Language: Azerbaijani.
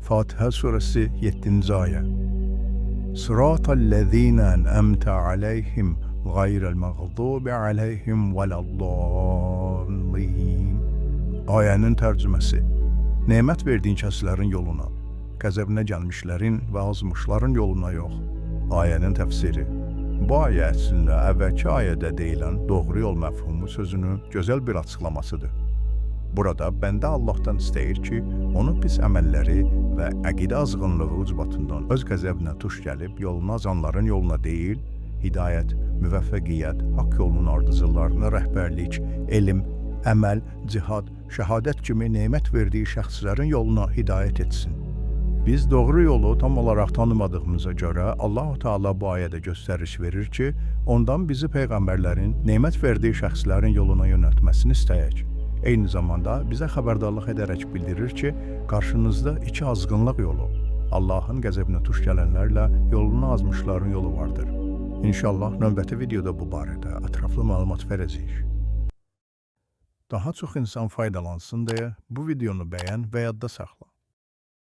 Fatihə surəsi 7-ci ayə. Sıratəl-ləzīnə en'amtə aleyhim gayrəl məğdubi aleyhim vələd-dallin. Ayənin tərcüməsi: Nemət verdiyin kəslərin yoluna, qəzəbinə gəlmişlərin və azmışların yoluna yox. Ayənin təfsiri: Bu ayə əslində əvvəlki ayədə deyilən doğru yol məfhumu sözünün gözəl bir açıqlamasıdır. Burada bəndə Allahdan istəyir ki, onu pis əməlləri və əqidə azğınlığı ucbatından öz qəzəbinə tuş gəlib yoluna azanların yoluna deyil, hidayət, müvəffəqiyyət, haqq yolunun ardıcıllarına rəhbərlik, elm, əməl, cihad, şəhadət kimi nemət verdiyi şəxslərin yoluna hidayət etsin. Biz doğru yolu tam olaraq tanımadığımıza görə Allahu Teala bu ayədə göstəriş verir ki, ondan bizi peyğəmbərlərin nemət verdiyi şəxslərin yoluna yönəltməsini istəyək. Eyni zamanda bizə xəbərdarlıq edərək bildirir ki, qarşınızda iki azğınlıq yolu, Allahın qəzəbinə tuş gələnlərlə yolunu azmışların yolu vardır. İnşallah növbəti videoda bu barədə ətraflı məlumat verəcəyik. Daha çox insan faydalansın deyə bu videonu bəyən və yadda saxla.